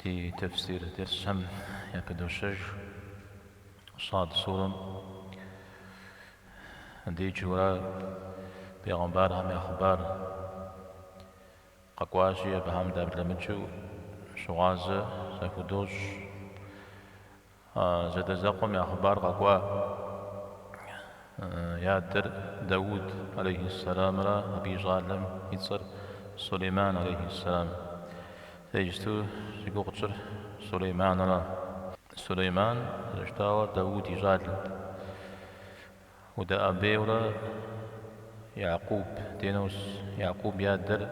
Ди тэфсир дерсхэм япыдощэж Сад сурэм деджэурэ бегъымбархэм я хъыбар къэкӏуащи, абыхэм даблэмыкӏыу щыгъуазэ захудощӏ. Зэдэзэкъуэм я хъыбар къэкӏуа я адэр Дауд алейхьиссэламрэ абы и щӏалэм и цӏэр Сулейман алейхьиссэлам. Дэ иджысту зи гугъу тщӏыр Сулейманра. Сулейман зэрыщытауэ Дауд и щӏалэ. Удэӏэбейурэ Якъуб дей нос. Якъуб и адэр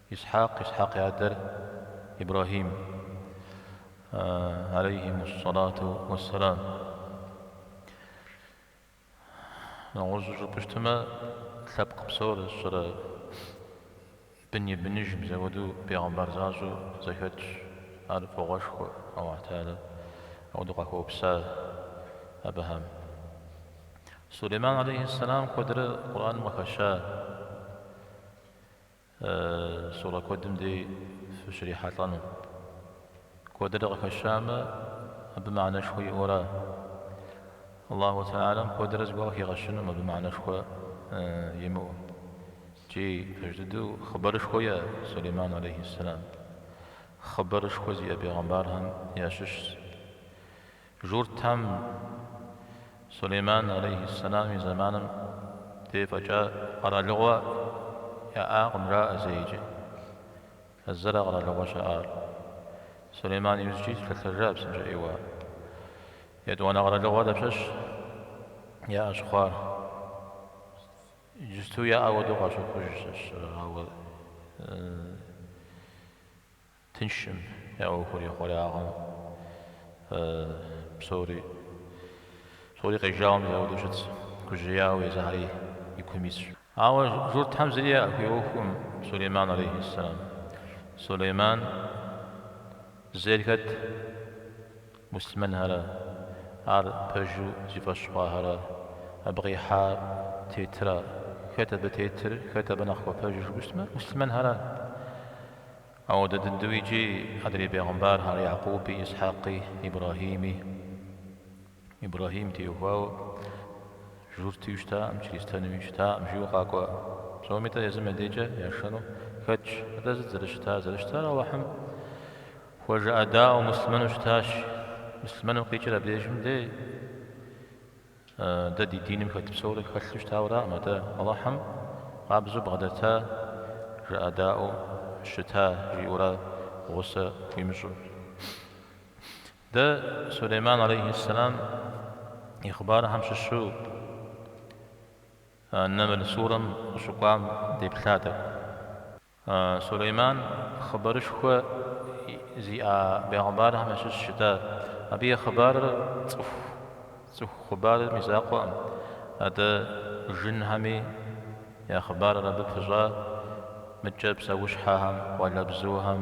Исхьакъ, Исхьакъ и адэр Ибрэхьим, алейхьимуссалату уэсселам. Нэгъуэщӏу жыпӏэу щытмэ, лъэпкъ псор щӏырэ бын и быныжым зэуэду бегъымбар защӏэу зэхэтщ. Ар фӏыгъуэшхуэ, Аллахь Тэхьэлэ ауэдэу къахуэупса абыхэм. Сулейман алейхьиссэлам куэдрэ Къурӏэным къыхэща. Сурэ куэдым дей фыщрихьэлӏэну. Куэдрэ къыхэщамэ, абы мыхьэнэшхуэ иӏэу ара. Аллаху Тэхьэлам куэдрэ зыгуэр къыхигъэщынум, абы мыхьэнэшхуэ имыӏэу. Икӏи пэж дыдэу хъыбарышхуэ иӏэ Сулейман алейхьиссэлам. Хъыбарышхуэ зиӏэ бегъымбархэм ящыщщ. Журтхэм Сулейман алейхьиссэлам и зэманым дей фӏэкӏа къэралыгъуэ яӏакъым, жаӏэ зэикӏи. Зэра къэралыгъуэ щаӏар. Сулейман иужькӏи лъэлъэжа псынщӏэ ӏейуэ. Етӏуанэ къэралыгъуэр дапщэщ яӏэ щыхъуар? Иджысту яӏэ хуэдэу къащохъуж, ауэ Тыншым я ӏуэхур ихъуреягъым псори псори къежауэ мис апхуэдэу щытщ, гужьеяуэ езыхэри и кум исщ. Ауэ журтхэм зыри яхуиӏуэхукъым Сулейман алейхьиссэлам. Сулейман зейр хэт? Муслъымэнхэра, ар пэжу зи фӏэщ хъуахэра, абы къихьа тетра, хэт абы тетыр, хэт абы нэхъ хуэпэжыр жыпӏэу щытмэ, муслъымэнхэра. Ауэдэ дыдэу икӏи адрей бегъымбархэр, Якъуби, Исхьэкъи, Ибрэхьими. Ибрэхьим теухуауэ журтуи щытакъым, чристэнуи щытакъым, жиӏэу къакӏуэ псоми-тӏэ езым я дежкӏэ яшэну хэтщ. Атӏэ сыт зэрыщытар? Зэрыщытар Алыхьым хуэжыӏэдаӏуэу муслъымэну щытащ. Муслъымэным къикӏыр абдежым дей Дэ ди диным хэт псори хэлъу щытауэракъым, атӏэ Алыхьым къабзэу бгъэдэта, жыӏэдаӏуэу щыта, жиӏэурэ гъусэ хуимыщӏу. Дэ Сулейман алейхьиссэлам и хъыбархэм щыщу Нэмл сурэм къыщыкӏуам деплъа тӏэкӏу. Сулейман хъыбарышхуэ зиӏа бегъымбархэм ящыщ жытӏа. Абы и хъыбарыр цӏыху, цӏыху хъыбарым и закъуэкъым, атӏэ жынхэми я хъыбарыр абы пыщӏа, мыдкӏэ псэущхьэхэм, къуалэбзухэм,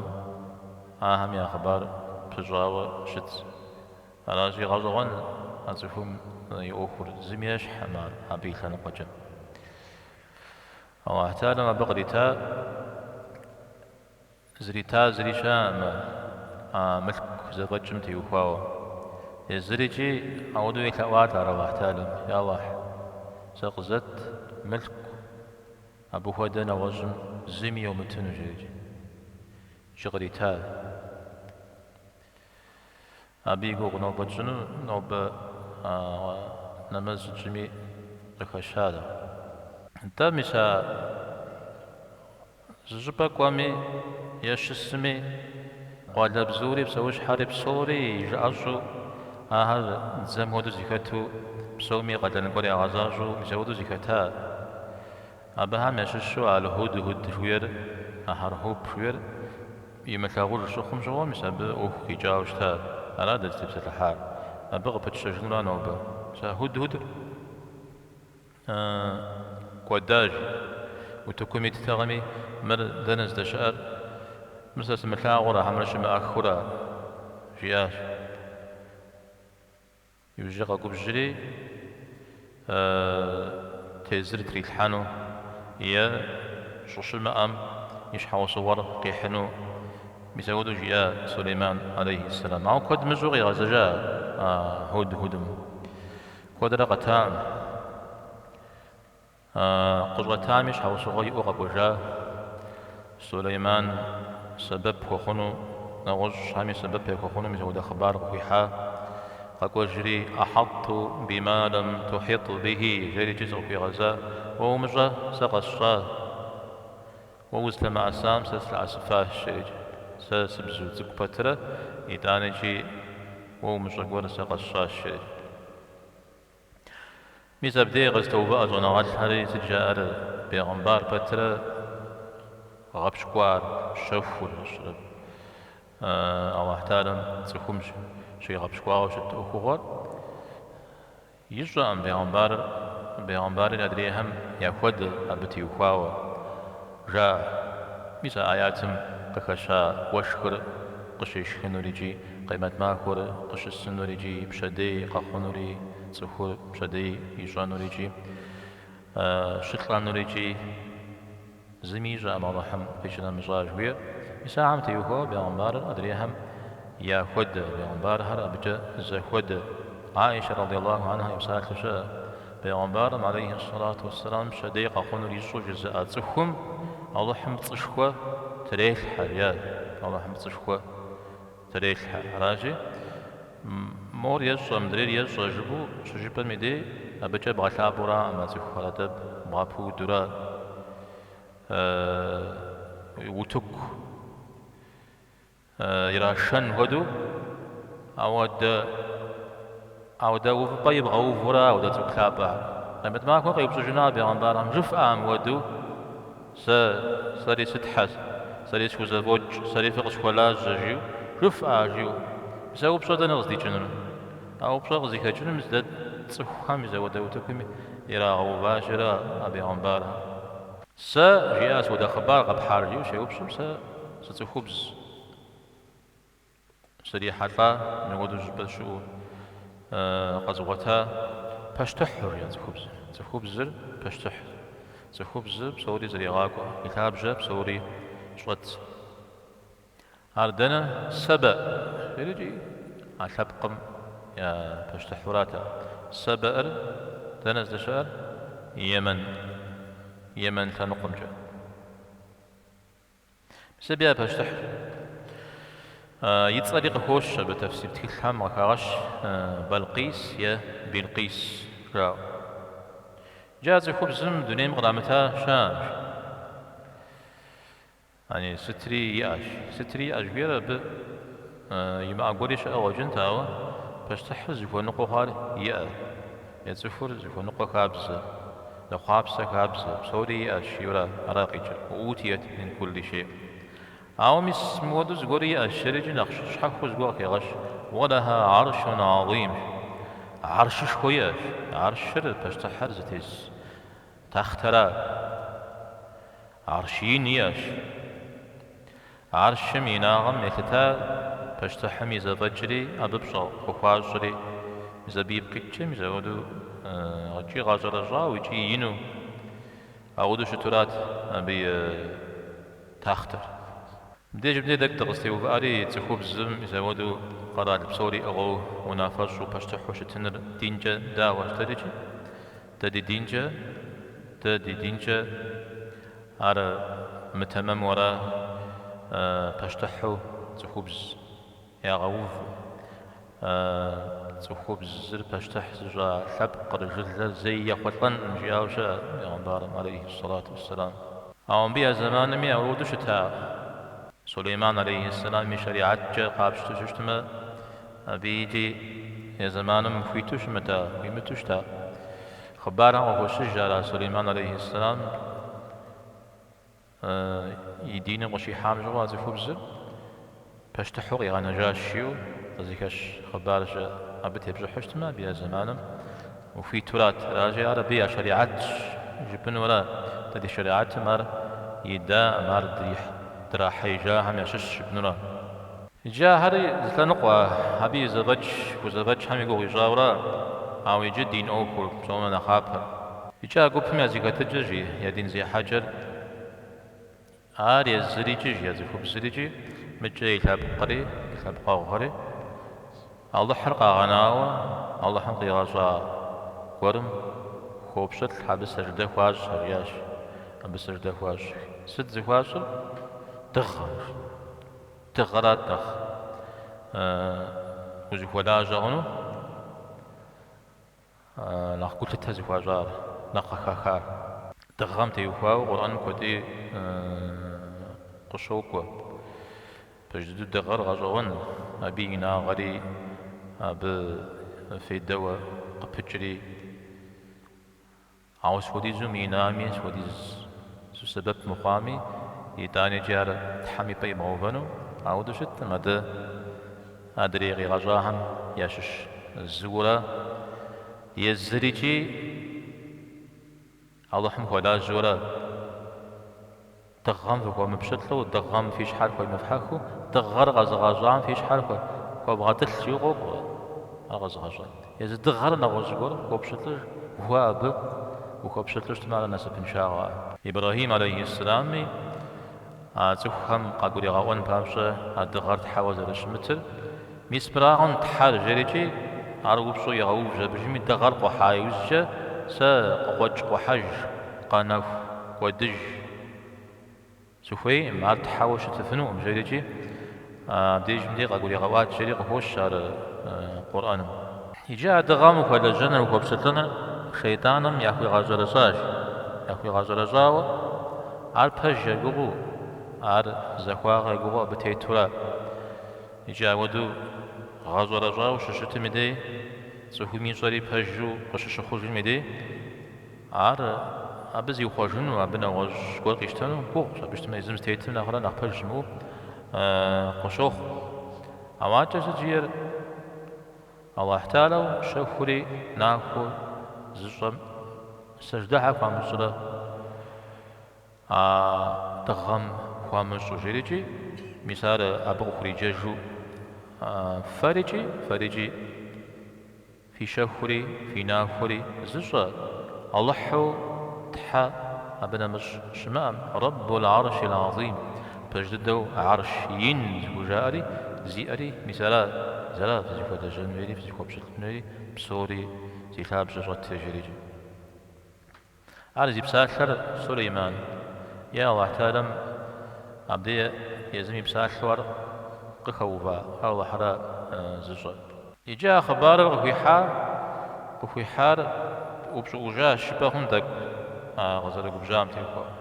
ахэм я хъыбар пыщӏауэ щытщ. Аращи, гъэщӏэгъуэн а цӏыхум и ӏуэхур, зыми ещхькъым ар абы и лъэныкъуэкӏэ. Аллахь Тэхьэлам абы кърита, зрита зыри щыӏэкъым а мылъку зэфӏэкӏым теухуауэ. Езыр икӏи ауэдэу елъэӏуат ар Аллахь Тэхьэлам, Я Аллахь, сэ къызэт мылъку, абы хуэдэ нэгъуэщӏым зыми йомытыну, жиӏэри. Икӏи кърита. Абы и гугъу нобэ тщӏыну, нобэ нэмэз щытщӏми къыхэщар. Нтӏэ, мис а зы щӏыпӏэ кӏуэми е щысми, къуалэбзури, псэущхьэри псори и жыӏэщӏэу, ахэр дзэм хуэдэу зэхэту, псоми къалэн гуэр ягъэзащӏэу, мис апхуэдэу зэхэта. Абыхэм ящыщу аль-Худхуд жыхуиӏэр, а хьэрхьуп жыхуиӏэр имылъагъуж щыхъум щыгъуэ, мис абы ӏуэху къикӏауэ щыта. Ара дэ дызытепсэлъыхьар. Абы къыпытщэжынура нобэ. Мис а Худхудыр кӏуэдащ. Утыкум иттэкъыми, мыр дэнэ здэщыӏэр? Мыр сэ сымылъагъурэ, хьэмэрэ щымыӏэххэурэ? жиӏащ. Иужькӏэ къэгубжьри, тезыр трилъхьэну е щӏыщымыӏэм и щхьэусыгъуэр къихьыну Мис апхуэдэу жиӏа Сулейман алейхи сэлам. Ауэ куэд мыщӏэу къигъэзэжа а худхудым. Куэдрэ къэтакъым. Къыщӏэтами щхьэусыгъуэ иӏэу къэкӏуэжа Сулейман сэбэп хуэхъуну, нэгъуэщӏхэми сэбэп яхуэхъуну мис апхуэдэ хъыбар къыхуихьа. Къэкӏуэжри, Ахьэтӏту бима лэм тухьитӏ бихи, жери икӏи зыкъыхуигъэза, Уэ умыщӏэ, сэ къэсщӏа. Уэ узлъэмыӏэсам сэ слъэӏэсыфащ, жерикӏ. Сэ сыбзу цӏыкӏу пэтрэ, итӏанэкӏи уэ умыщӏэ гуэр сэ къэсщӏащ, жерикӏ. Мис абдей къызэтоувыӏэ щӏэныгъэлӏхэри сыт жаӏэр бегъымбар пэтрэ гъэпщкӏуар, щэхур, Алыхьталэм цӏыхум щигъэпщкӏуауэ щыт ӏуэхугъуэр ищӏэкъым бегъымбарыр, бегъымбарыр адрейхэм яхуэдэ абы теухуауэ жаӏэ. Мис а аятым къыхэща уэшхыр къыщешхынур икӏи къемэт махуэр къыщысынур икӏи пщэдей къэхъунури, цӏыхур пщэдей ищӏэнур икӏи щылӏэнур икӏи зыми ищӏэкъым Алыхьым къищынэмыщӏа жыхуиӏэр. Мис ахэм теухуауэ бегъымбарыр адрейхэм яхуэдэ, бегъымбархэр абыкӏэ зэхуэдэ. Аишэ радиаллаху анха и псалъэу щыӏэ, Бегъымбарым алейхи сэлату уэсселам пщэдей къэхъунур ищӏэу жызыӏэ цӏыхум Алыхьым пцӏышхуэ трелъхьэ, жиӏащ. Алыхьым пцӏышхуэ трелъхьэ. Аращи, мор ещӏэ, мыдрейр ещӏэ жыпӏэу щыжыпӏэм и дей абыкӏэ бгъэлъапӏэуракъым а цӏыхухэр, атӏэ бгъэпудура утыку ирашэн хуэдэу, ауэдэ увыпӏэ ибгъэувурэ ауэдэ цӏыху лъапӏэхэр. Къемэт махуэм къеупщӏыжына бегъымбархэм, жыфӏэ мыуэдэу, сэ, сэри сытхьэ, сэри схузэфӏокӏ, сэри фыкъысхуэлажьэ, жиӏэу, жыфӏэ, жиӏэу. Мис а упщӏэр дэнэ къыздикӏынур? А упщӏэр къызыхэкӏынум мис дэ цӏыхухэм мис ауэдэ утыкум ирагъэуващэра а бегъымбархэр? Сэ, жиӏащ, сыт хуэдэ хъыбар къэпхьар, жиӏэу щеупщӏым, сэ сыцӏыхубз срихьэлӏа, мыуэдэу щӏыпӏэ щыӏэу къэзгъуэта пащтыхьу, жиӏа цӏыхубзыр. Цӏыхубзыр пащтыхь. Цӏыхубзыр псори зэригъакӏуэ, и лъабжьэ псори щӏэт. Ар дэнэ? Сэбэ, жерикӏи а лъэпкъым я пащтыхьурат ар. Сэбэӏыр дэнэ здэщыӏэр? Йемен, Йемен лъэныкъуэмкӏэ. Мис абы я пащтыхь. И цӏэри къыхощ абы тафсир тхылъхэм къыхагъэщ Балкъис е Билкъис жаӏэу. Иджы а цӏыхубзым дунейм кърамыта щыӏэкъым. Ани, сытри иӏэщ. Сытри иӏэщ жыхуиӏэр абы имыӏэ гуэри щыӏэу къыщӏэкӏынт, ауэ пащтыхьыр зыхуэныкъуэ хъуар иӏэ, е цӏыхур зыхуэныкъуэ хабзэ, зэхъуапсэ хабзэ, псори иӏэщ жиӏэурэ ара къикӏыр, уӏутиет мин кулли шей. Ауэ мис мыуэдэу зыгуэри иӏэщ, жерикӏи нэхъ щхьэхуэу зыгуэр къыхегъэщ, Уэлэха гьэршун гьэзим. Гьэршышхуэ иӏэщ. Гьэршыр пащтыхьыр зытес тахътэра. Гьэрш ин иӏэщ. Гьэршым и инагъым елъыта пащтыхьым и зэфӏэкӏри, абы пщӏэ къыхуащӏри, мис абы ипкъ иткӏэ, мис апхуэдэу икӏи гъэщӏэрэщӏауэ, икӏи ину апхуэдэу щытурат абы и тахътэр. Мыбдежым дей тӏэкӏу дыкъызэтеувыӏэри, цӏыхубзым мис апхуэдэу къэрал псори иӏыгъыу унафэщӏу пащтыхьу щытыныр динкӏэ дауэ щытэр икӏи? Дэ ди динкӏэ, дэ ди динкӏэ ар мытэмэму ара пащтыхьу цӏыхубз ягъэуву, цӏыхубзыр пащтыхь зыщӏа лъэпкъыр, жылэр зэи ехъулӏэнкъым, жиӏауэ щыӏэ бегъымбарым, алейхи сэлату уэсселам. Ауэ мыбы я зэманми апхуэдэу щыта Сулейман алейхи сэлам и шэригьэткӏэ къапщтэу щытмэ, Абы икӏи я зэманым хуиту щымыта, хуимыту щыта. Хъыбархэм къыхощыж ара Сулейман алейхьиссэлам и диным къыщихьам щыгъуэ а цӏыхубзыр пащтыхьу къигъэнэжащ жиӏэу къызыхэщ хъыбар щыӏэ. Абы тепщӏыхьу щытмэ, абы я зэманым ухуитурат. Аращи, ар абы я шэригьэтщ жыпӏэнура. Дэ ди шэригьэтым ар идаӏым, ар драхьеижахэм ящыщщ жыпӏэнура. Иджы ахэри зы лъэныкъуэ, абы и зэфӏэкӏ, хузэфӏэкӏхэм и гугъу ищӏауэра, ауэ иджы дин ӏуэхур, псомэ нэхъапэр. Иджы а гупым я зэхэтыкӏэр, жи, я дин зехьэкӏэр, ар езырикӏи, жи, а цӏыхубзырикӏи, Мыкӏэ и лъэпкъри, и лъэпкъэгъухэри Алыхьыр къагъэнауэ, Алыхьым къигъэщӏа гуэрым хуопщылӏ, абы сэждэ хуащӏ, жиӏащ. Абы сэждэ хуащӏ. Сыт зыхуащӏыр? Дыгъэм. Дыгъэрат нэхъ узыхуэлажьэ хъуну. Нэхъ гулъытэ зыхуащӏар, нэхъ къыхахар. Дыгъэм теухуауэ Къурӏэным куэди къыщокӏуэ. Пэж дыдэу дыгъэр гъэщӏэгъуэн, абы и инагъэри, абы фейдэуэ къыпыкӏри. Ауэ сыт хуэдизу мыинами, сыт хуэдизу сэбэп мыхъуами, итӏанэкӏи ар Тхьэм и пӏэ ибгъэувэну ауэдэу щыткъым, атӏэ адрей къигъэщӏахэм ящыщ зыурэ езырикӏи Алыхьым хуэлажьэурэ Дыгъэм фыхуэмыпщылӏу, дыгъэм фи щхьэр хуемыфхьэхыу, дыгъэр къэзыгъэщӏам фи щхьэр хуэвгъэтӏылъ жиӏэу къокӏуэ ар къэзыгъэщӏар. Езы дыгъэр нэгъуэщӏ зыгуэрым хуопщылӏыж, уэ абы ухуэпщылӏу щытмэ, ар насыпыншагъэ. Ибрэхьим алейхьиссэлами а цӏыхухэм къагуригъэӏуэн папщӏэ а дыгъэр тхьэуэ зэрыщымытыр, мис мырагъэн тхьэр жерикӏи, ар упщӏэу игъэувщ абыжми, дыгъэр къухьа иужькӏэ сэ къыкъуэкӏ-къухьэж, къэнэху, кӏуэдыж сыхуейкъым, ар тхьэуэ щытыфынукъым, жерикӏи, абдежым дей къагуригъэӏуат, жери къыхощ ар Къурӏэным. Иджы а дыгъэм ухуэлэжьэныр, ухуэпщылӏыныр шейтӏаным яхуигъэщӏэрэщӏащ. Яхуигъэщӏэрэщӏауэ, ар пэж я гугъэу, ар захуагъэ я гугъэу абы тетурэ. Икӏи апхуэдэу гъэщӏэрэщӏауэ щыщытым и дей, цӏыхум ищӏэри пэжу къыщыщыхъужым и дей, Ар абы зихъуэжыну, абы нэгъуэщӏ гуэр къищтэну гугъущ, абы щытмэ езым зытетым нэхърэ нэхъ пэж щымыӏэу къыщохъу. Ауэ адэкӏэ сыт жиӏэр? Аллахь Тэхьэлэу щэхури нахуэу зыщӏэм сэждэ щхьэ хуамыщӏрэ а дыгъэм хуамыщӏу жерикӏи, мис ар абы къыхуриджэжу фэрикӏи, фэрикӏи. Фи щэхури, фи нахуэри зыщӏэ Алыхьу Тхьэ абы нэмыщӏ щымыӏэм, Рэббул Гьэршил Гьэзим, пэж дыдэу Гьэрш ин зыхужаӏэри, зиӏэри мис ара, мис ара фызыхуэлэжьэн хуейри, фызыхуэпщылӏын хуейри, псори зи лъабжьэ щӏэтыр жерикӏи. Ар зи псалъэр Сулейман е Алыхь Тэхьэлэм абдей езым и псалъэу ар къыхэува, ар Алыхьра зыщӏэр. Иджы а хъыбарыр къыхуихьа, къыхуихьар упщӏыӏужащ жыпӏэ хъун тӏэкӏу а къызэрыгубжьам теухуауэ.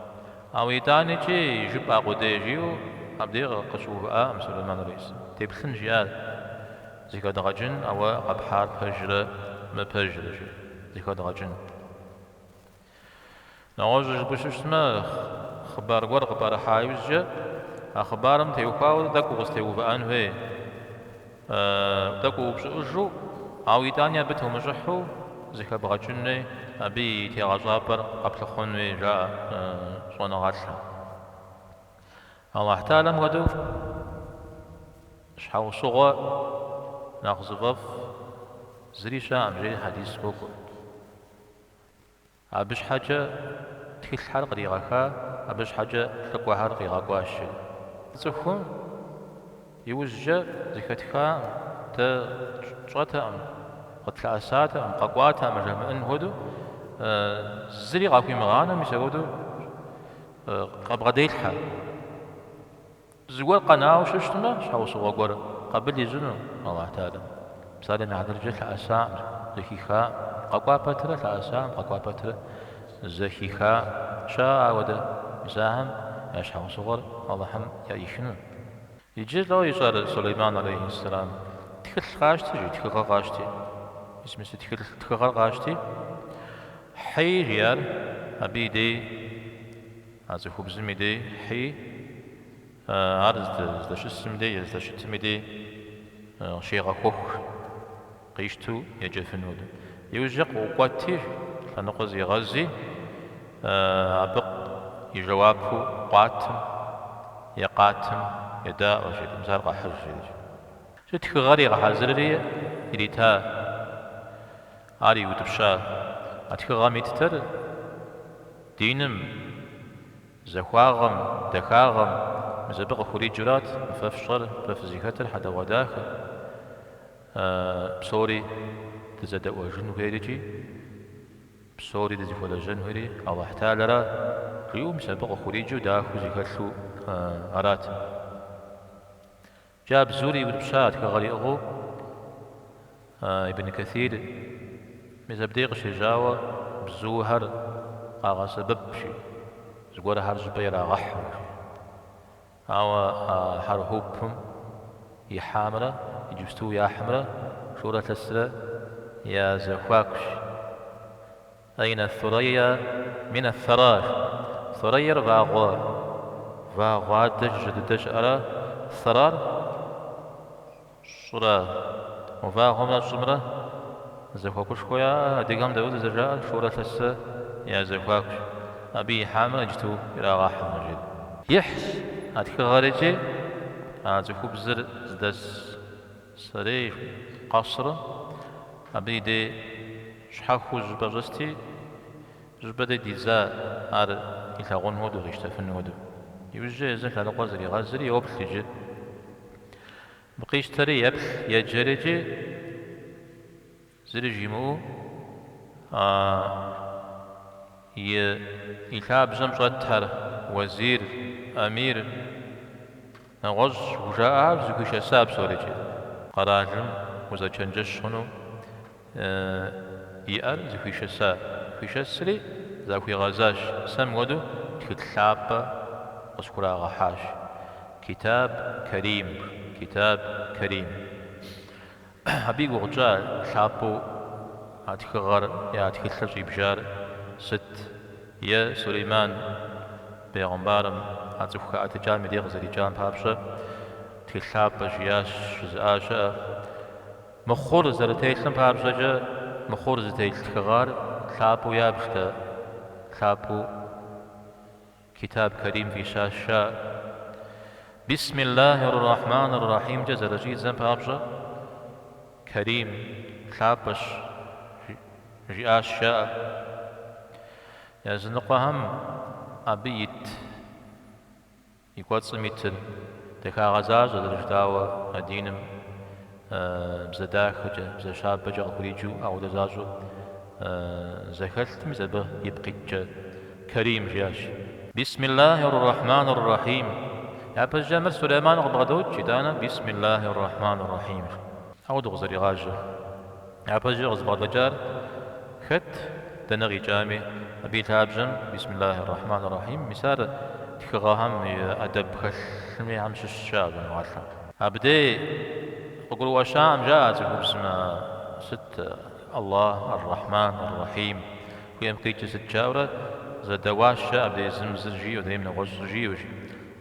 Ауэ итӏанэкӏи жыпӏа къудей жиӏэу абдей къыщыувыӏакъым Сулейман алейхьиссэлам. Деплъын жиӏар зэхэдгъэкӏын, а уэ къэпхьар пэжрэ мыпэжрэ жи, зэхэдгъэкӏын. Нэгъуэщӏу жыпӏэу щытмэ, хъыбар гуэр къыпӏэрыхьа иужькӏэ, а хъыбарым теухуауэ тӏэкӏу укъызэтеувыӏэн хуей. Тӏэкӏу уупщӏыӏужу, ауэ итӏани абы томыщӏыхьу зэхэбгъэкӏын хуей, абы и тегъэщӏапӏэр къэплъыхъуэн хуей, жаӏэ щӏэныгъэлӏхэм. Алыхь Тэхьэлэм хуэдэу щхьэусыгъуэ нэхъ зыфӏэфӏ зыри щыӏэкъым, жери хьэдис къокӏуэ. Абы щхьэкӏэ тхылъхэр къригъэха, абы щхьэкӏэ лӏыкӏуэхэр къигъэкӏуащ, жери. Цӏыхум иужькӏэ зэхэтхакъым, дэ тщӏэтэкъым, къытлъэӏэсатэкъым, къэкӏуатэкъым жамыӏэн хуэдэу, зыри къахуимыгъанэу мис апхуэдэу къабгъэделъхьэ. Зыгуэр къэнауэ щыщытмэ, щхьэусыгъуэ гуэр къабыл ищӏыну Алыхь Тэхьэлэм. Псалъэм и хьэтыркӏэ лъэӏэсакъым, зэхихакъым. Къэкӏуа пэтрэ лъэӏэсакъым, къэкӏуа пэтрэ зэхиха щыӏэ ауэдэ. Мис ахэм я щхьэусыгъуэр Алыхьым яӏихыну. Иджы лӏо ищӏэр Сулейман алейхьиссэлам? Тхылъ къащти, жи, тхыгъэ къащти. Мис мы си тхылъ тхыгъэр къащти, хьи, жиӏар абы и дей. А цӏыхубзым и дей хьи, ар здэщысым дей е здэщытым и дей щегъэхуэху, къищтэу еджэфын хуэдэу. Иужькӏэ къыӏукӏуэти, лъэныкъуэ зегъэзи, абы и жэуапу къуатым е къатым едаӏуэ, жери, мис ар къэхьыж, жери. Иджы тхыгъэр игъэхьэзырри ирита, ар иутӏыпща. А тхыгъэм иттэр Диным, захуагъэм, дахагъэм, Мис абы къыхуриджурат, мы фэ фщӏэр, фэ фызыхэтыр хьэдэгъуэдахэ. Псори дызэдэӏуэжын хуейр икӏи псори дызыхуэлэжьэн хуейри Алыхь Тэхьэлара, жиӏэу мис абы къыхуриджэу дахэу зэхэлъу арат. Иджы а бзур иутӏыпща тхыгъэр иӏыгъыу Ибн Кэсир мис абдей къыщежьауэ бзухэр къагъэсэбэп, жи, зыгуэрхэр щӏыпӏэ ирагъэхьу, жи. Ауэ а хьэрхьупым ихьамрэ иджыпсту яхьымрэ шурэ лъэсрэ я зэхуакущ. Айна Thурайя мин ат-Thара. Thурайяр вагъуэ, вагъуэ адэ жыжьэ дыдэ щыӏэра, Tharар щӏыра. Мо вагъуэмрэ щӏымрэ зэхуакушхуэ яӏэ, адыгэм дауэду зэрыжаӏэр, шурэ лъэсрэ я зэхуакущ. Абы ихьамрэ иджыту ирагъэхьымрэ, жери. Ихьщ а тхыгъэр икӏи а цӏыхубзыр зыдэс сэрей къэсрым абы и дей щхьэхуэу зыщӏыпӏэ щӏэсти, зыщӏыпӏэ дей дидза ар илъагъун хуэдэу, къищтэфын хуэдэу. Иужькӏэ езыр лъэныкъуэр зригъэзри йоплъ иджы. Мыбы къищтэри еплъ, еджэри икӏи зыри жимыӏэу и лъабжьэм щӏэтхэр, уэзир, амир, нэгъуэщӏ хужаӏэхэр зэхуишэса псорикӏи. Къэралым узэчэнджэщ хъуну иӏэр зэхуишэса. Зэхуишэсри захуигъэзащ. Сэ мыуэду тхылъ лъапӏэ къысхурагъэхьащ. Китаб Карим, Китаб Карим. Абы и гугъу тщӏа лъапӏэу а тхыгъэр е а тхылъыр щӏибжар сыт? Е Сулейман бегъымбарым а цӏыху хэӏэтыкӏам и дей къызэрикӏам папщӏэ тхылъ лъапӏэ жиӏащ, жызыӏа щыӏэ. Мыхъур зэрытелъым папщӏэкӏэ мыхъур зытелъ тхыгъэр лъапӏэу ябжт, лъапӏэу Китаб Карим фӏищащ жаӏэ. Бисмиллахи р-Рахмани р-Рахимкӏэ зэрыщӏидзэм папщӏэ Карим лъапӏэщ жиӏащ жаӏэ. Языныкъуэхэм абы ит И кӏуэцӏым итыр дахагъэ защӏэ зэрыжытӏауэ а диным бзэ дахэкӏэ, бзэ щабэкӏэ къыхуриджэу ауэдэ защӏэу зэхэлът, мис абы ипкъ иткӏэ Карим жиӏащ. Бисмиллахи р-Рахмани р-Рахим. Япэщӏыкӏэ мыр Сулейман къыбгъэдокӏ, итӏанэ Бисмиллахи р-Рахмани р-Рахим. Ауэдэу къызэригъажьэр. Япэщӏыкӏэ къызыбгъэдэкӏар хэт, дэнэ къикӏами, абы и лъабжьэм Бисмиллахи р-Рахмани р-Рахим, мис ар тхыгъэхэм и ӏэдэб хэлъынухэм щыщщ, жаӏэ щӏэныгъэлӏхэм. Абдей къыгурыӏуэщакъым, жаӏэ цӏыхубзым, сыт Аллах ар-Рахман ар-Рахим жиӏэм къикӏыр сыт жаӏэурэ зэдэуащ, жаӏэ абдей зым зыр жиӏэу, адрейм нэгъуэщӏ жиӏэу, жи.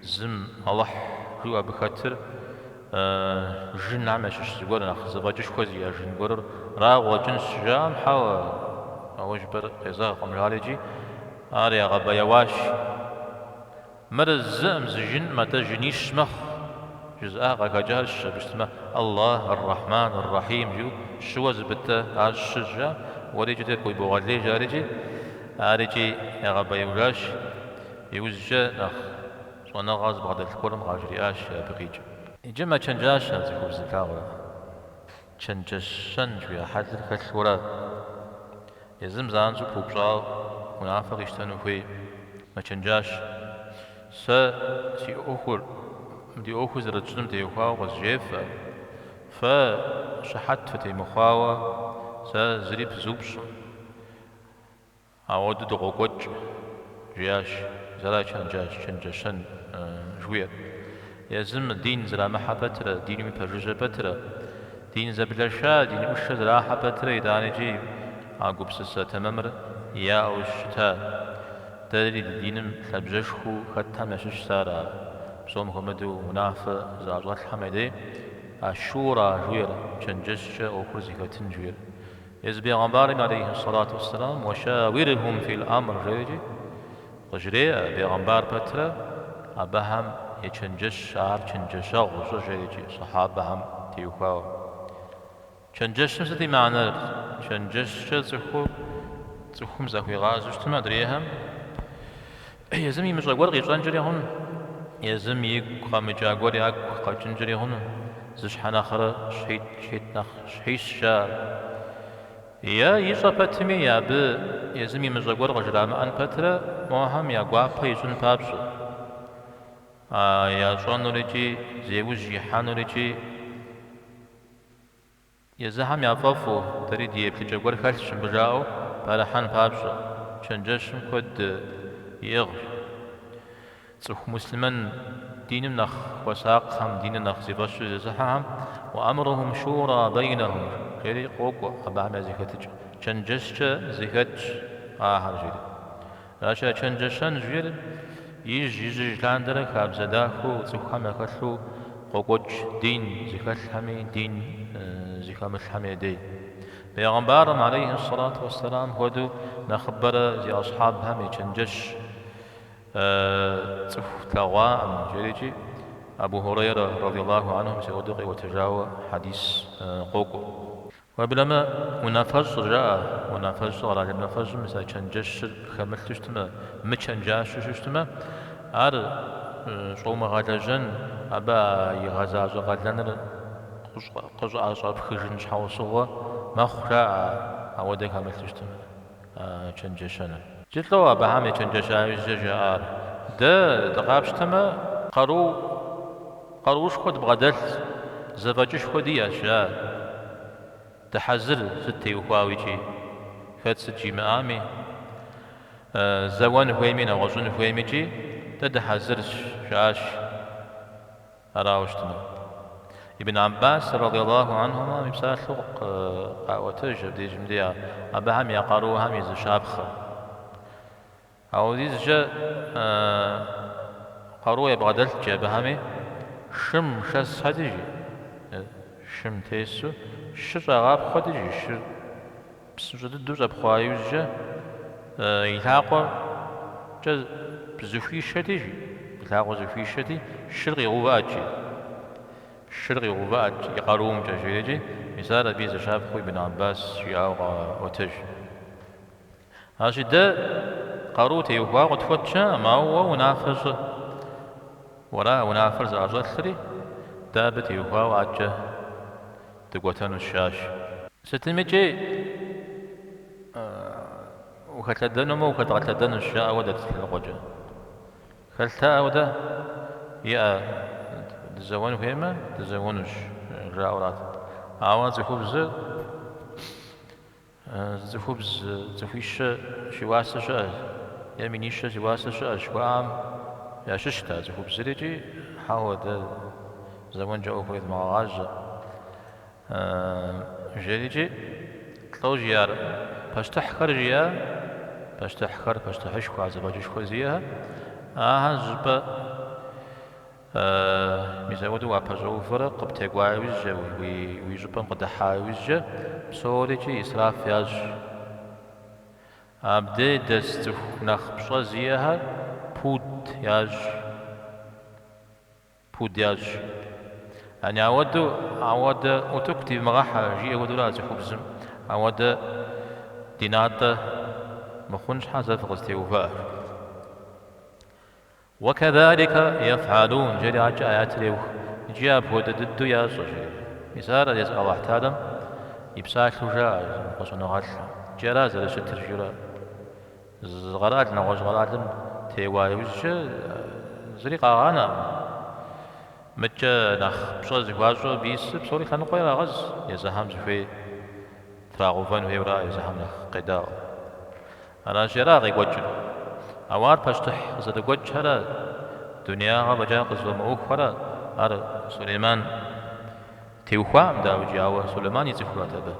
Зым Алыхь жиӏэу абы хэтыр Жынхэм ящыщ зыгуэр, нэхъ зэфӏэкӏышхуэ зиӏэ жын гуэрра къыщӏэкӏынщ жаӏэм, хьэуэ, ауэ жыпӏэр къезэгъкъым жари икӏи ар ягъэбэяуащ. Мыр зыӏым, зы жынӏым, атӏэ жынищ мэхъу, жызыӏа къахэкӏащ абы щытмэ, Аллах, Ар-Рахман, Ар-Рахим жиӏэу щыуэ зэпытӏэ ар щыщ жаӏэм, уэри икӏи тӏэкӏу ибогъэлей жари икӏи ар икӏи ягъэбэяужащ. Иужькӏэ нэхъ Щӏэныгъэ зыбгъэдэлъ гуэрым къажриӏащ абы къикӏ. Иджы мэчэнджащэ а цӏыхубзыр, плъагъурэ? Чэнджэщэн жыхуиӏэ хьэлыр хэлъурэ, езым занщӏэу пыупщӏауэ унафэ къищтэну хуей. Мэчэнджащэ. Сэ си ӏуэхур, ди ӏуэхур зэрытщӏыным теухуауэ къызжефӏэ. Фэ щыхьэт фытемыхъуауэ сэ зыри пызупщӏым. Ауэдэу дыкъокӏуэкӏ, жиӏащ, ара чэнджащ, чэнджэщэн жыхуиӏэр. Езым дин зэрамыхьэ пэтрэ, диным пэжыжьэ пэтрэ, дин зэблэша, дин ӏушэ зэрахьэ пэтрэ, итӏанэкӏи а гупсысэ тэмэмыр яӏэу щыта. Дэри ди диным лъабжьэшхуэу хэтхэм ящыщщ ар, а псом хуэмыдэу унафэ зыӏэщӏэлъхэм я дей а шура жыхуиӏэр, чэнджэщкӏэ ӏуэхур зэхэтын жыхуиӏэр. Езы бегъымбарым алейхи сэлату уэсселам уэшауирхум фил амр жеӏэкӏи къыжреӏэ, бегъымбар пэтрэ абыхэм ечэнджэщ, ар чэнджэщэгъу щӏы жеӏэкӏи сахьабэхэм теухуауэ. Чэнджэщым сыт и мыхьэнэр? Чэнджэщкӏэ цӏыхур цӏыхум захуигъазэу щытмэ, адрейхэм езым имыщӏэ гуэр къищӏэнкӏэри хъун. езым игу къэмыкӏа гуэр ягу къэкӏынкӏэри хъуну, зы щхьэ нэхърэ щхьитӏ, щхьитӏ нэхъ щхьищ жаӏэр. Е ищӏэ пэтми, абы езым имыщӏэ гуэр къыжрамыӏэн пэтрэ, мохэм я гуапэ ищӏын папщӏэ. А ящӏэнур икӏи зеужь ихьэнур икӏи езыхэм яфӏэфӏу, дэри ди еплъыкӏэ гуэр хэлъщ мыбы жаӏэу пэрыхьэн папщӏэ, чэнджэщым куэд иӏыгъщ. Цӏыху муслъымэн диным нэхъ хуэсакъхэм, диныр нэхъ зи фӏэщу зезыхьэхэм уа-амрухум шура бэйнэхум жери къокӏуэ абыхэм я зэхэтыкӏэ. Чэнджэщкӏэ зэхэтщ ахэр жери. Аращи, а чэнджэщэн жиӏэр ижь-ижьыж лъандэрэ хабзэ дахэу цӏыхухэм яхэлъу къокӏуэкӏ дин зыхэлъхэми, дин зыхэмылъхэми я дей. Бегъымбарым, алейхи ссалату уэсселам, хуэдэу нэхъыбэрэ зи асхьабхэм ечэнджэщ цӏыху тлъэгъуакъым, жерикӏи Абу Хурейрэ, радиаллаху анху, мис апхуэдэу къиӏуэтэжауэ хьэдис къокӏуэ. Уеблэмэ, унафэщӏыр, жаӏэ, унафэщӏыр, къэрал унафэщӏым мис а чэнджэщыр хэмылъу щытмэ, мычэнджащэу щытмэ, ар щӏомыгъэлэжьэн, абы а игъэзащӏэ къалэныр къыщӏыӏэщӏэпхыжын щхьэусыгъуэ мэхъу, жаӏэ, ауэдэ хэмылъу щытмэ, а чэнджэщэныр. Иджы лӏо абыхэм ечэнджэща иужькӏэ жаӏар, Дэ дыкъапщтэмэ, къару, къаруушхуэ дбгъэдэлъщ, зэфӏэкӏышхуэ диӏэщ, жаӏэ. Дыхьэзыр сыт теухуауэ икӏи, хэт сыт жимыӏами, зэуэн хуейми, нэгъуэщӏын хуейми икӏи, дэ дыхьэзырщ, жаӏащ. Арауэ щытмэ. Ибн Аббас, радиаллаху анхума, и псалъэу къаӏуэтэж абдежым дей абыхэм я къарухэм и зы щапхъэ. Ауэдизкӏэ къару ябгъэдэлът жи абыхэми, шым шэсхэти жи, шым тесу, шыр щӏагъапхъуэти жи, шыр псынщӏэ дыдэу щӏэпхъуа иужькӏэ и лъакъуэкӏэ зыхуишэти жи, и лъакъуэ зыхуишэти, шыр къигъэувыӏэт жи. Шыр къигъэувыӏэт и къарумкӏэ жерикӏи, мис ар абы и зы щапхъэу Ибн Аббас жиӏауэ къаӏуэтэж. Аращи, дэ къару теухуауэ къытхуэт щыӏэкъым, ауэ уэ унафэ щӏы. Уэра унафэр зыӏэщӏэлъри, дэ абы теухуауэ адэкӏэ дыкӏуэтэнущ, жаӏащ. Сытымикӏи ухэлъэдэнумэ, ухэдгъэлъэдэнущ, жаӏэ хуэдэт лъэныкъуэкӏэ. Хэлътэкъэ ауэдэ? Иӏэ, дызэуэн хуеймэ, дызэуэнущ, жаӏэурат. Ауэ цӏыхубзыр Зы цӏыхубз цӏыхуищэ зи уасэ щыӏэщ, е минищэ зи уасэ щыӏэщ жыхуаӏэм ящыщт а цӏыхубзыр икӏи хьэуэ, дэ зэуэнкӏэ ӏуэхур едмыгъэгъажьэ, жерикӏи лӏо жиӏар, пащтыхьхэр жиӏа, пащтыхьхэр, пащтыхьышхуэ, зэфӏэкӏышхуэ зиӏэхэр, ахэр зыщӏыпӏэ Мис апхуэдэу уапэщӏэувэрэ къыптекӏуа иужькӏэ, уи щӏыпӏэм къыдыхьа иужькӏэ, псорикӏи исраф ящӏ. Абдей дэс цӏыху нэхъ пщӏэ зиӏэхэр пуд ящӏ. Пуд ящӏ. Яни ауэдэу, ауэдэ утыку дивмыгъэхьэ, жиӏэ хуэдэурэ а цӏыхубзым, ауэдэ ди натӏэ мыхъун щхьэ зэ фыкъызэтеувыӏэ. Уэкэзаликэ ефӏалун, жери адэкӏэ аятыр еух. Икӏи апхуэдэ дыдэу ящӏэ, жери. Мис ар езы Алыхь Тэхьэлам и псалъэу жаӏэ языныкъуэ щӏэныгъэлӏхэм. Икӏи ара зэрыщытыр жиӏэурэ. Зы къэрал нэгъуэщӏ къэралым теуа иужькӏэ зыри къагъанэкъым. Мыдкӏэ нэхъ пщӏэ зыхуащӏу абы исыр псори лъэныкъуэ ирагъэз, езыхэм зыхуей трагъэувэн хуейуэра езыхэм нэхъ къедаӏуэ. Аращи, ара къекӏуэкӏыр. Ауэ ар пащтыхь къызэрыгуэкӏхэрэ, дунеягъэ фӏэкӏа къызыфӏэмыӏуэхухэрэ, ар Сулейман теухуакъым, дауикӏи, ауэ Сулейман и цӏыхурат абы.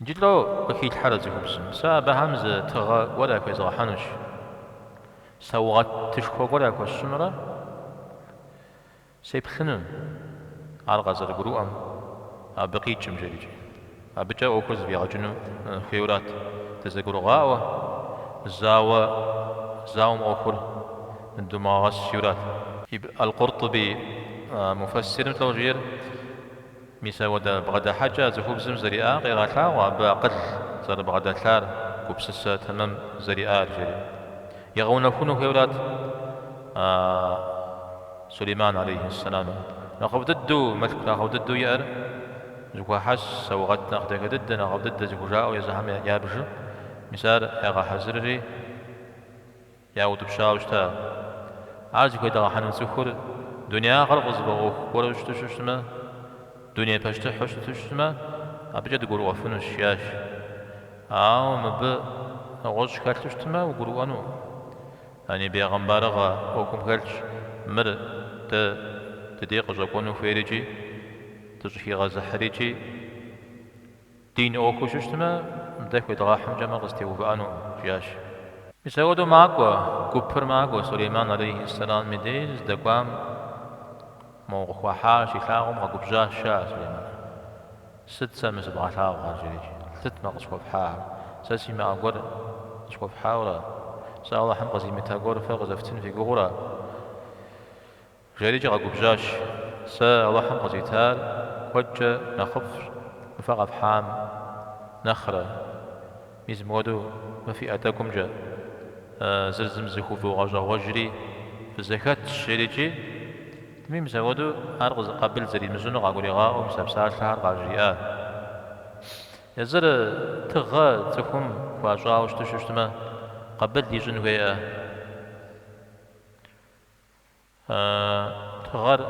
Иджы лӏо къыхилъхьэрэ цӏыхубзым? Сэ абыхэм зы тыгъэ гуэр яхуезгъэхьынущ, саугъэтышхуэ гуэр яхуэсщӏынурэ Сеплъыну ар къазэрыгурыӏуэм, абы къикӏым, жерикӏи. Абыкӏэ ӏуэхур зэфӏигъэкӏыну хуейурат. Дызэгурыгъаӏуэ, зауэ, зауэм ӏуэхур ныдумыгъэгъэс, жиӏэурат. Аль-Къуртӏуби муфэссирым лӏо жиӏэр, мис ауэдэ бгъэдыхьэкӏэ а цӏыхубзым зэриӏар къегъэлъагъуэ, абы акъыл зэрыбгъэдэлъар, гупсысэ тэмэм зэриӏар, жери. Игъэунэхуну хуейурат. Сулейман алейхи сэлам. Нэхъыфӏ дыдэу, мылъку нэхъыфӏ дыдэу иӏэр зыхуахьэс, саугъэт нэхъ дахэ дыдэ, нэхъыфӏ дыдэ зыхужаӏэу езыхэм ябжыр, мис ар ягъэхьэзырри яутӏыпщауэ щыта. Ар зыхуедгъэхьыну цӏыхур дунеягъэр къызыфӏэӏуэху гуэру щыту щытмэ, дуней пащтыхьу щыту щытмэ, абыкӏэ дыгурыӏуэфынущ, жиӏащ. Ауэ мыбы нэгъуэщӏ хэлъу щытмэ, угурыӏуэну. Яни бегъымбарыгъэ ӏуэхум хэлъщ, мыр дэ дыдей къыщӏэкӏуэну хуейр икӏи дыщӏыхигъэзыхьыр икӏи дин ӏуэхуу щыщтмэ, дэ хуедгъэхьымкӏэ мыр къызэтеувыӏэнукъым, жиӏащ. Мис апхуэдэу макӏуэ, гупыр макӏуэ, Сулейман алейхи сэлам и дей здэкӏуам мо къыхуахьар щилъагъум къэгубжьащ, жаӏэ Сулейман. Сыт сэ мы сыбгъэлъагъухэр, жерикӏ, сыт мы къысхуэфхьахэр? Сэ симыӏэ гуэр къысхуэфхьауэра? Сэ Алыхьым къызимыта гуэр фэ къызэфтын фи гугъура? Жерикӏи къэгубжьащ. Сэ Алыхьым къызитар куэдкӏэ нэхъыфӏщ мы фэ къэфхьам нэхърэ. Мис мыуэдэу мы фиӏэ тӏэкӏумкӏэ зыр зым зыхувогъэщӏэгъуэжри фызэхэтщ, жерикӏи, Тми мис апхуэдэу ар къабыл зэримыщӏынур къагуригъаӏуэу мис а псалъэхэр къажриӏа. Езыр тыгъэ цӏыхум хуащӏауэ щыту щытмэ, къабыл ищӏын хуейӏэ. Тыгъэр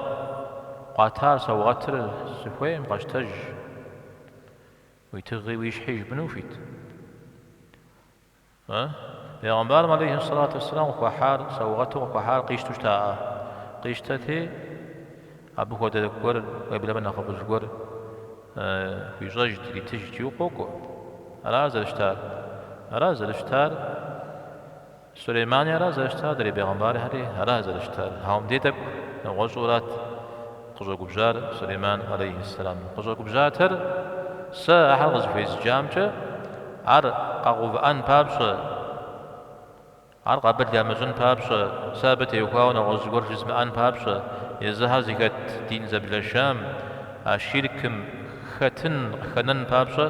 къуатар саугъэтыр сыхуейм къэщтэж, уи тыгъи уи щхьи жыпӏэну ухуит. Бегъымбарым алейхи сэлату уэсселам къыхуахьар, саугъэту къыхуахьар къищтэу щытаӏэ. Къищтэти, абы хуэдэ гуэр, уеблэмэ нэхъыфӏыж гуэр хуищӏэжт, иритыжт, жиӏэу къокӏуэ. Ара зэрыщытар? Ара зэрыщытар? Сулеймани ара зэрыщытар, адрей бегъымбархэри ара зэрыщытар? Ауэ мыбдей тӏэкӏу нэгъуэщӏурат къыщӏэгубжьар Сулейман алейхи сэлам. Къыщӏэгубжьатэр сэ ахэр къызыхуезджамкӏэ ар къагъэувыӏэн папщӏэ, ар къабыл ямыщӏын папщӏэ, сэ абы теухуауэ нэгъуэщӏ зыгуэр жызмыӏэн папщӏэ, езыхэр зыхэт дин зэблэшам, а ширкым хэтын, къыхэнэн папщӏэ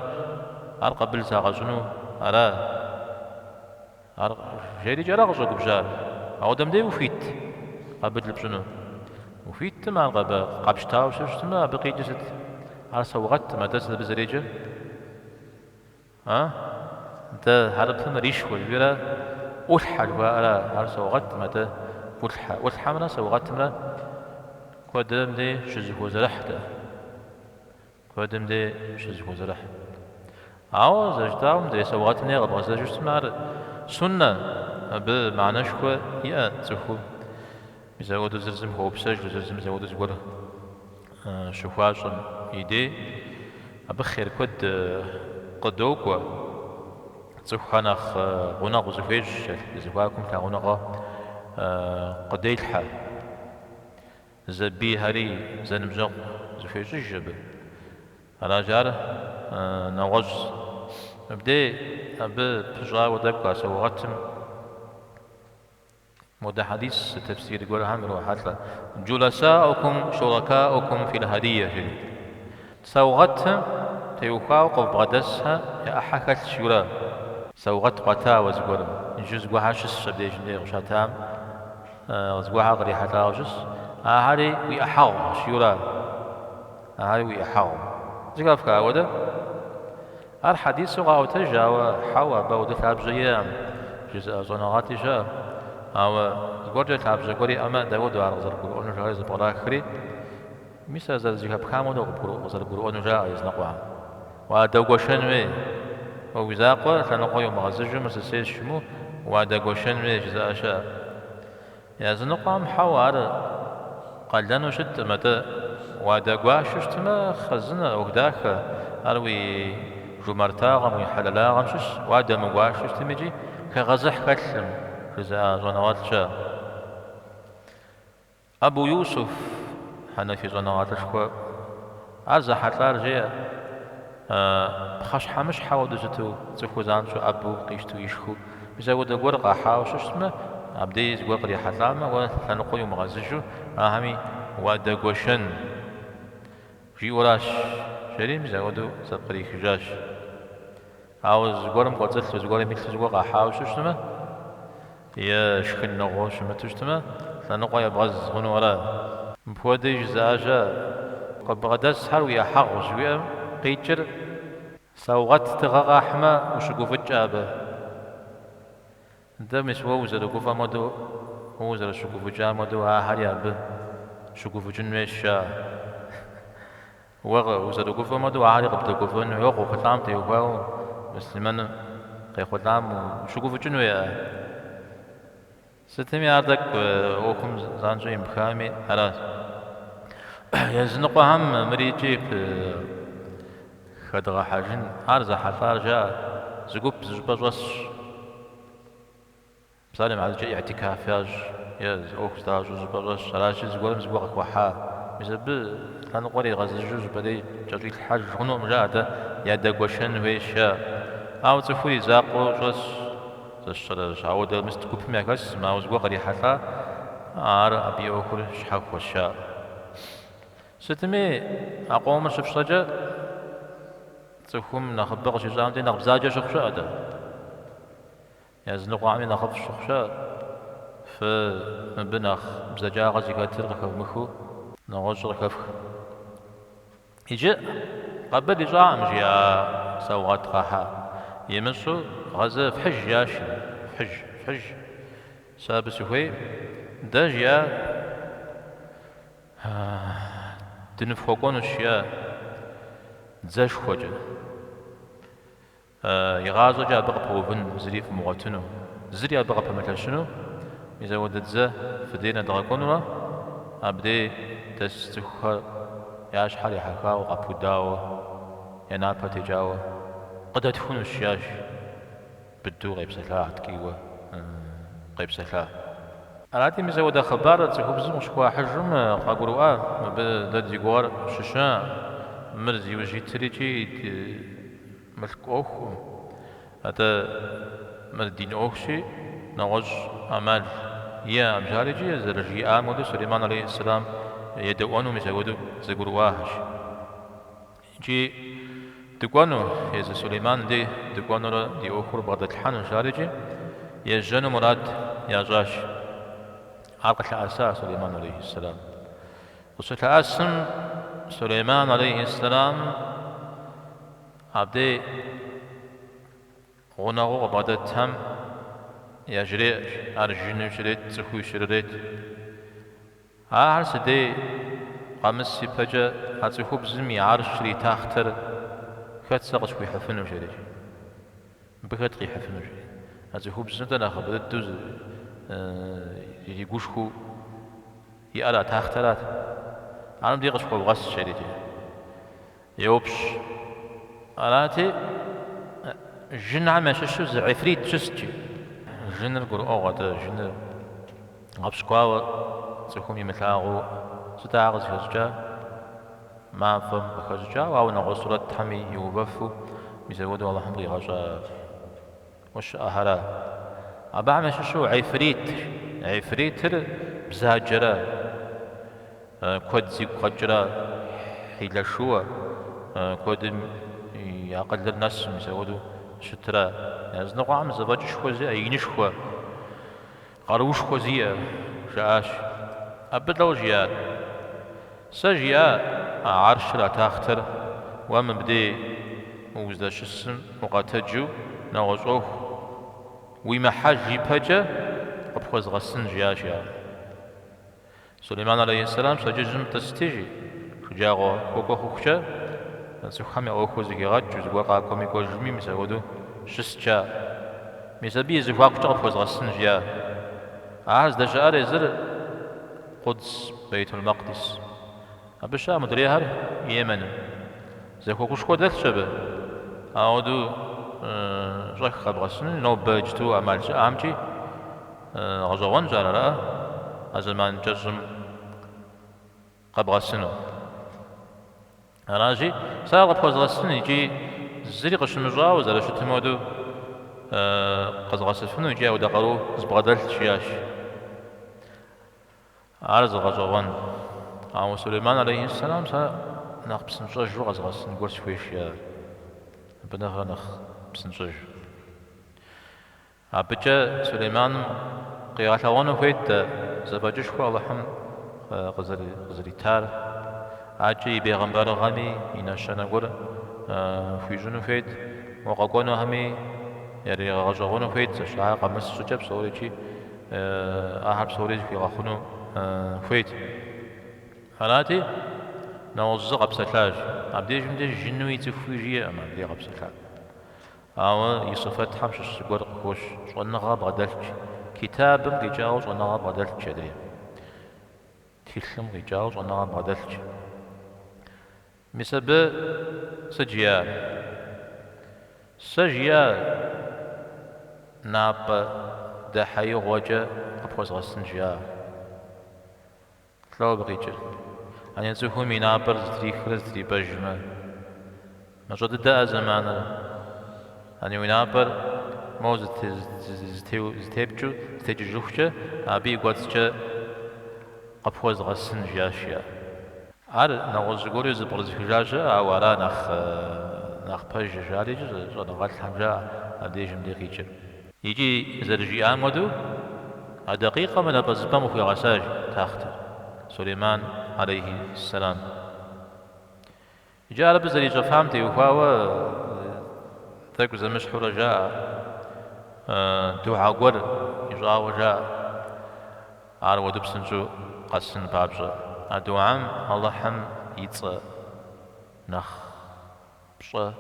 ар къабыл сагъэщӏыну ара? Ар жерикӏ ара къыщӏэгубжьар? Ауэдэм дей ухуит къабыл пщӏыну? Ухуитым ар къэпщтауэ щытмэ, абы къикӏыр сыт? Ар саугъэткъым, атӏэ сыт абы зэреджэр? А? Дэ хьэрыпым ришуэ жыхуиӏэра? ӏулъхьэ жыхуаӏэра? Ар саугъэткъым, атӏэ ӏулъхьэ. ӏулъхьэмрэ саугъэтымрэ куэдым дей щызэхозэрыхь дэ. Куэдым дей щызэхозэрыхь. Ауэ зэрыжытӏауэ, мыдрей саугъэтым дей къэбгъэзэжу щытмэ, ар суннэ, абы мыхьэнэшхуэ иӏэ цӏыху. Мис апхуэдэу зыр зым хуэупсэжу, зыр зым апхуэдэу зыгуэр щыхуащӏэм и дей, абы хъер куэд къыдокӏуэ. Цӏыхухэр нэхъ гъунэгъу зэхуещӏ, я зэхуакум лъагъуныгъэ къыделъхьэ. Зэбийхэри зэныбжьэгъу зэхуещӏыж абы. Аращ ар нэгъуэщӏ. Мыбдей абы пыщӏауэ тӏэкӏу а саугъэтым модэ хьэдис тэфсир гуэрхэм ирохьэлӏэ. Джуласаукум шуракаукум фил хадия жери. Саугъэтым теухуауэ къывбгъэдэсхэ я ӏыхьэ хэлъщ жиӏэурэ. Саугъэт къуатауэ зыгуэрым. Иджы зыгуэрхэр щысщ абдежым дей къыщатам. Зыгуэрхэр кърихьэлӏауэ щыс. Ахэри уи ӏыхьэгъущ, жиӏэурэ. Ахэри уи ӏыхьэгъу. Зэхэфха ауэдэ? Ар хьэдису къаӏуэтэж, ауэ хьэуэ, абы ауэдэ лъабжьэ иӏэкъым, жызыӏэ щӏэныгъэлӏи щыӏэ. Ауэ зыгуэркӏэ лъабжьэ гуэр иӏэмэ, дауэдэу ар къызэрыбгурыӏуэнур жаӏэри зэпкърахри, мис а зэрызэхэпхам хуэдэу къызэрыбгурыӏуэнур жаӏэ языныкъуэхэм. Уадэгуэшэн хуей. Уэ уи закъуэ лъэныкъуэ йумыгъэзыжу мыр сысейщ жумыӏэу, уадэгуэшэн хуей жызыӏэ щыӏэ. Языныкъуэм хьэуэ ар къалэну щыткъым, атӏэ уадэгуашэу щытмэ, хъарзынэ, ӏуэху дахэ, ар уи жумартагъэм, уи хьэлэлагъэм щыщ, уадэмыгуашэу щытми икӏи хэгъэзыхь хэлъым, жызыӏа щӏэныгъэлӏ щыӏэ. Абу Юсуф, Хьэнэфи щӏэныгъэлӏышхуэ, ар зэхьэлӏар жеӏэ, пхъэщхьэмыщхьэ хуэдэу щыту, цӏыхур занщӏэу ӏэбэу къищтэу ишхыу, мис апхуэдэ гуэр къахьауэ щыщытмэ, абдей зыгуэр кърихьэлӏамэ, уэ лъэныкъуэ йумыгъэзыжу, ахэми уадэгуэшэн жиӏэуращ, жери мис апхуэдэу зэпкърихыжащ. Ауэ зыгуэрым кӏуэцӏылъу, зыгуэрым илъу зыгуэр къахьауэ щытмэ, е шхыныгъуэу щымыту щытмэ, лъэныкъуэ ебгъэз хъуну ара? Мыпхуэдэи жызыӏа щыӏэ, къыббгъэдэсхэр уи ӏыхьэгъущ жыхуиӏэм къикӏыр саугъэт тыгъэ къахьмэ, ущыгуфӏыкӏ абы. Нтӏэ, мис уэ узэрыгуфӏэм хуэдэу, уэ узэрыщыгуфӏыкӏам хуэдэу ахэри абы щыгуфӏыкӏын хуейщ, жаӏэ. Уэ узэрыгуфӏэм хуэдэу ахэри къыбдэгуфӏэн хуей, уэ къохъулӏам теухуауэ муслъымэным къехъулӏам ущыгуфӏыкӏын хуейӏэ. Сытми ар тӏэкӏу ӏуэхум занщӏэу емыпхами, аращ. Языныкъуэхэм мыри икӏи хэдгъэхьэжын, ар зэхьэлӏар жаӏэ, зы гуп зы щӏыпӏэ щӏэсщ. Псалъэм и хьэтыркӏэ игьтикаф ящӏ е зы ӏуэху здащӏу щӏыпӏэ щӏэсщ, аращи зыгуэрым зыгуэр къыхуэхьа. Мис абы лъэныкъуэр игъэзыжу щӏыпӏэ дей кӏэщӏилъхьэж хъунукъым, жаӏэ, атӏэ ядэгуэшэн хуейщ, жаӏэ. Ауэ цӏыхур и закъуэу щӏэсщ. Зэщэрэщ, ауэдэ мыст гупым яхэскъым, ауэ зыгуэр кърихьэлӏа, ар абы и ӏуэхур щхьэхуэщ, жаӏэ. Сытми, а къомыр щыфщӏэкӏэ, цӏыхум нэхъыбэ къыщищӏам дей нэхъ бзаджэ щыхъу щыӏэ-тӏэ. Языныкъуэхэми нэхъыфӏ щыхъу щыӏэ. Фэ мыбы нэхъ бзаджагъэ зыхэтыр къыхэвмыхыу, нэгъуэщӏыр къыхэфх. Иджы къабыл ищӏакъым, жи а саугъэт къахьа. Имыщӏу гъэзэ фхьыж, жиӏащ, фхьыж, фхьыж. Сэ абы сыхуей. Дэ, жиӏа, дыныфхуэкӏуэнущ, жиӏа, дзэшхуэкӏэ. Игъащӏэкӏэ абы къыпэувын зыри фымыгъуэтыну, зыри абы къыпэмылъэщыну, мис ауэдэ дзэ фыдей нэдгъэкӏуэнурэ, абдей дэс цӏыхухэр я щхьэр ехьэхауэ, къапудауэ, я напэр текӏауэ къыдэтхунущ, жиӏащ. Быдэу къепсэлъа, ткӏийуэ къепсэлъа. Арати, мис ауэдэ хъыбар цӏыхубзым къыщыхуахьыжым къагурыӏуа, мыбы дэ ди гугъэр щыща, мыр зи ужь итыр икӏи мылъку ӏуэхукъым, атӏэ мыр дин ӏуэхущи, нэгъуэщӏ ӏэмал иӏэкъым жари икӏи зэрыжиӏам хуэдэу Сулейман алейхьэссэлам едэӏуэну мис апхуэдэу зэгурыӏуахэщ. Икӏи дыкӏуэну, езы Сулейман дей дыкӏуэнурэ ди ӏуэхур бгъэдэтлъхьэнущ жари икӏи ежьэну мурад ящӏащ. Ар къылъэӏэса Сулейман алейхьэссэлам. Къыщылъэӏэсым Сулейман алейхьэссэлам абдей гъунэгъуу къыбгъэдэтхэм яжреӏэщ, ар жыну щрет, цӏыхуу щрырет. Ахэр сыдей къэмыс ипэкӏэ а цӏыхубзым и гьэршыр, и тахътэр хэт сэ къысхуихьыфыну, жери. Мыбы хэт къихьыфыну, жери. А цӏыхубзым-тӏэ нэхъыбэ дыдэу иригушхуэу иӏэр а тахътэрат. Ар мыбдей къысхуэвгъэс, жери. Еупщӏ. Арати, жынхэм ящыщу зы гӏифрит щыст, жи. Жыныр гурыӏуэгъуэ-тӏэ, жыныр гъэпщкӏуауэ цӏыхум имылъагъуу сыт ар къызыхэщӏыкӏар? Мафӏэм къыхэщӏыкӏауэ, ауэ нэгъуэщӏ сурэтхэми иувэфу, мис апхуэдэу Алыхьым къигъэщӏауэ щыӏэхэра. Абыхэм ящыщу гӏифрит, гӏифритыр бзаджэрэ. Куэд зигу къэкӏрэ хьилэшыуэ, куэдым и акъылыр нэсым, мис апхуэдэу щытрэ. Языныкъуэхэм зэфӏэкӏышхуэ зиӏэ, инышхуэ, къаруушхуэ зиӏэ, жаӏащ. Абы лӏо жиӏар? Сэ жиӏа а гьэршыр, а тахътэр уэ мыбдей уздэщысым укъэтэджу нэгъуэщӏ ӏуэху уимыхьэж ипэкӏэ къыпхуэзгъэсын, жиӏащ ар. Сулейман алейхьэссэлам пщэдджыжьым тӏысти, жи, шэджагъуэ хуэкӏуэ хъухукӏэ, цӏыхухэм я ӏуэхур зэхигъэкӏыу, зыгуэр къакӏуэми кӏуэжми, мис апхуэдэу щыст, жаӏэ. Мис абы и зэхуакукӏэ къыпхуэзгъэсын, жиӏа. Ар здэщыӏэр езыр Къудс, Бейтул-Макъдис. Абы щыӏэ мыдрейхэр Йеменым. Зэхуакушхуэ дэлъщ абы. Ауэдэу щӏэх къэбгъэсыну нобэ иджыту ӏэмал щыӏэхэмкӏи гъэщӏэгъуэнщ ар, ара, а зэман кӏэщӏым къэбгъэсыну. Аращи, сэ ар къыпхуэзгъэсын икӏи зыри къыщымыщӏауэ зэрыщытым хуэдэу къэзгъэсыфыну икӏи ауэдэ къару збгъэдэлъщ, жиӏащ. Ар зы гъэщӏэгъуэн. Ауэ Сулейман алейхьэссэлам сэ нэхъ псынщӏэжу къэзгъэсын гуэр сыхуейщ, жиӏащ. Абы нэхърэ нэхъ псынщӏэж. Абыкӏэ Сулейманым къигъэлъэгъуэну хуейт дэ зэфӏэкӏышхуэ Алыхьым къызэритар. Акӏэ и бегъымбарыгъэми и нэщэнэ гуэр хуищӏыну хуейт, мо къэкӏуэнухэми яригъэгъэщӏэгъуэну хуейт, зэщ ахэр къэмыс щӏыкӏэ псори икӏи ахэр псори зэхуигъэхъуну хуейт. Арати, нэгъуэщӏ зы къэпсэлъащ. Абдежым деж жынуи цӏыхууи жиӏэкъым абдей къэпсэлъар. Ауэ и сыфэтхэм щыщ зыгуэр къыхощ, щӏэныгъэ бгъэдэлъщ. Китабым къикӏауэ щӏэныгъэ бгъэдэлъщ адрейм. Тхылъым къикӏауэ щӏэныгъэ бгъэдэлъщ. Мис абы сыт жиӏар? Сэ жиӏа напӏэ дэхьеигъуэкӏэ къыпхуэзгъэсын жиӏа. Лӏо абы къикӏыр? Ани цӏыхум и напӏэр зытрихрэ зытрипӏэжмэ, мащӏэ дыдэӏэ зэманыр. Ани уи напӏэр моуэ зытепкӏыу зытекӏыжыхукӏэ, абы и кӏуэцӏкӏэ къыпхуэзгъэсын, жиӏащ жиӏа. Ар нэгъуэщӏ зыгуэру зэпкърызыхыжа щыӏэ, ауэ ара нэхъ пэжыр жаӏэри икӏи щӏэныгъэлӏхэм жаӏэ абдежым дей къикӏыр. Икӏи зэрыжиӏам хуэдэу, а дакъикъэм напӏэзыпӏэм къыхуигъэсащ тахътэр, Сулейман алейхи сэлам. Иджы ар абы зэрищӏэфам теухуауэ тӏэкӏу зэмыщхьурэ жаӏэ, дугьэ гуэр ищӏауэ жаӏэ, ар ауэдэу псынщӏэу къэсын папщӏэ. А дугьэм Алыхьым и цӏэ нэхъ Пщӏэ,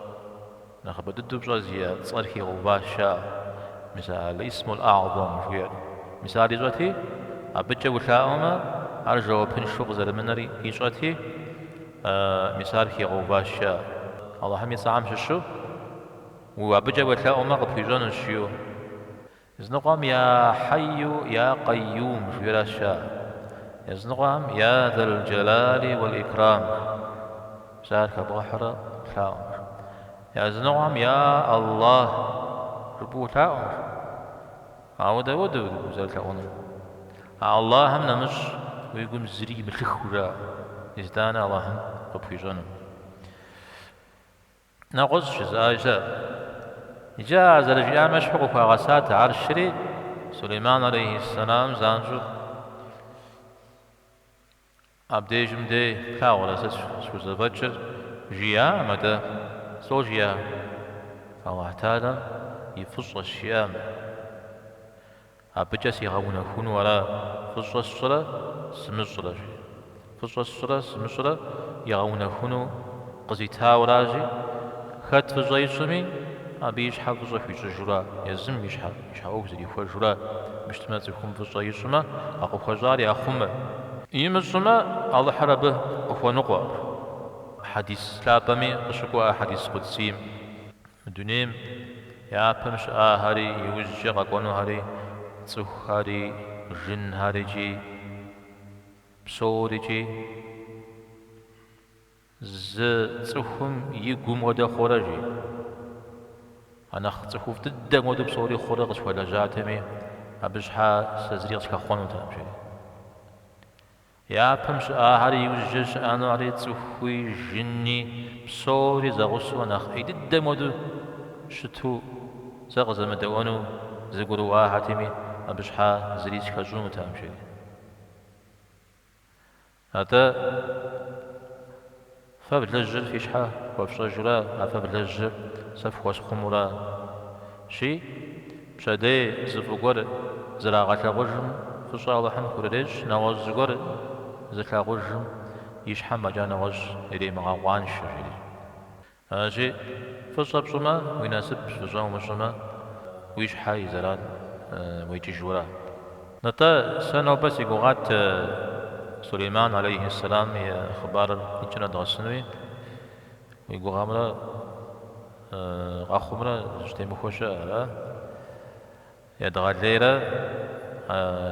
нэхъыбэ дыдэу пщӏэ зиӏэ цӏэр хигъэуващ жаӏэ. Мис а аль-исмул агъзам жыхуиӏэр. Мис ар ищӏэти, абыкӏэ улъаӏуэмэ, ар жэуапыншэу къызэрымынэр ищӏэти, мис ар хигъэуващ жаӏэ. Алыхьым и цӏэхэм щыщу абыкӏэ уелъэӏумэ къыпхуищӏэнущ жиӏэу. Языныкъуэм я Хьэйю я Къэйюм жиӏэращ жаӏэ. Языныкъуэхэм я Зэл Джэлали уэл Икрам. Мис ар хэбгъэхьурэ улъаӏуэм. Языныкъуэхэм я Аллах жыпӏэу улъаӏуэм. Ауэ дауэдэу узэрылъэӏуэнур? А Аллахьым нэмыщӏ уи гум зыри имылъыху жаӏэ. Итӏанэ Аллахьым къыпхуищӏэну. Нэгъуэщӏ жызыӏаи щыӏэ. Иджы а зэрыжиӏам ещхьу къыхуагъэсат гьэршри, Сулейман алейхьиссэлам занщӏэу абдежым дей плъагъурэ сэ схузэфӏэкӏыр жиӏакъым, атӏэ слӏо жиӏа? Алыхь Тэхьэлам и фӏыщӏэщ жиӏам. Абыкӏэ сигъэунэхуну ара, фӏыщӏэ сщӏырэ сымыщӏрэ, жи. Фӏыщӏэ сщӏырэ сымыщӏрэ игъэунэхуну къызитауэращи, хэт фӏыщӏэ ищӏми, абы и щхьэ фӏыщӏэ хуищӏыжура, езым и щхьэ и щхьэ ӏуэху зэрихуэжура, мыщтмэ цӏыхум фӏыщӏэ ищӏмэ, а къыхуэщӏар яхъумэ. Имыщӏмэ, Алыхьыр абы къыхуэныкъуэкъым. Хьэдис лъапӏэми къыщыкӏуа хьэдис къудсийм. Мы дунейм япэм щыӏахэри, иужькӏэ къэкӏуэнухэри, цӏыхухэри, жынхэрикӏи, псорикӏи зы цӏыхум и гум хуэдэ хъурэ, жи. А нэхъ цӏыхуфӏ дыдэм хуэдэу псори хъурэ къысхуэлэжьатэми, абы щхьа сэ зыри къысхэхъуэнутэкъым, жери. Япэм щыӏахэри, иужькӏэ щыӏэнухэри, цӏыхуи, жыни, псори зэгъусэу нэхъ ӏей дыдэм хуэдэу щыту сэ къызэмыдэӏуэну зэгурыӏуахэтеми, абы щхьа зыри схэщӏынутэкъым, жери. Атӏэ, фэ влэжьыр фи щхьэ хуэфщӏэжура, а фэ влэжьыр сэ фхуэсхъумура? Щи, пщэдей зы фӏы гуэр зрагъэлъагъужым фӏыщӏэ Алыхьым хурырещӏ, нэгъуэщӏ зыгуэр зылъагъужым и щхьэм фӏэкӏа нэгъуэщӏ иремыгъэкъуаншэ, жери. Аращи, фӏыщӏэ пщӏымэ, уи насыпщ, фӏыщӏэ умыщӏымэ, уи щхьэ и зэран уекӏыжура. Нтӏэ, сэ нобэ си гугъат Сулейман алейхьиссэлам и хъыбарыр икӏэм нэдгъэсынуи, уи гугъэмрэ къэхъумрэ зыщытемыхуэ щыӏэ, ара? Едгъэлейрэ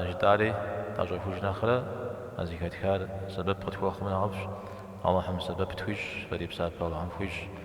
жытӏари тӏэщӏэхуж нэхърэ а зэхэтхар сэбэп къытхуэхъумэ нэхъыфӏщ. Алыхьым сэбэп тхуищӏ, фэри псапэ Алыхьым фхуищӏ.